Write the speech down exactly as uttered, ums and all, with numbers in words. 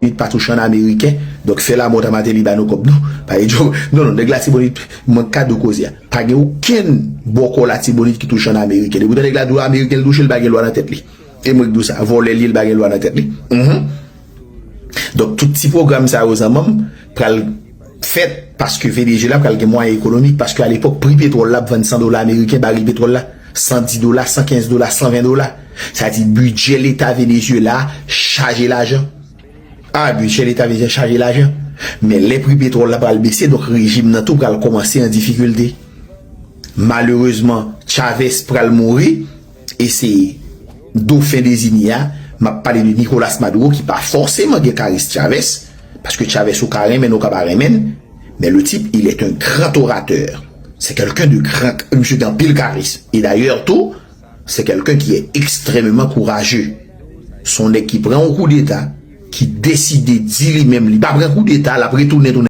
Latibonit pa touche an ameriken. Donk fè lamò ta Martelly ba nou kòb non. Pa gen djòb. Non, non, nèg Latibonit, mwen ka di w koze a. Pa gen okenn bòkò Latibonit ki touche an ameriken. Depi w tande nèg la di w ameriken l touche, l pa gen lwa nan tèt li. E mwen k di w sa, vòlè l ye, l pa gen lwa nan tèt li. Mhm. Donk tout ti pwogram sa yo zanmi m pral fèt paske Venezuela pral gen mwayen ekonomik, paske alepòk pri petwòl la ap vann san dola ameriken, baril petwòl la san di dola, san kenz dola, san ven dola. Sa di bidjè leta Venezuela chaje lajan. A, bidjè leta Venezuela chaje lajan. Men lè pri petwòl la pral bese, donk rejim nan tou pral kòmanse an difikilte. Malerezman, Chavez pral mouri, e se dofen dezini a, m ap pale de Nicolas Maduro, ki pa fòseman gen karis Chavez, paske Chavez ou ka renmen l, ou ka pa renmen l, men le type, il est un grand orateur. Se kelken de gran, misye gen anpil karis. E dayè tou, se kelken ki est extrêmement courageux. Se yon nèg ki pran yon koudeta, ki deside di li menm li pa pran koudeta, l ap retounen tounen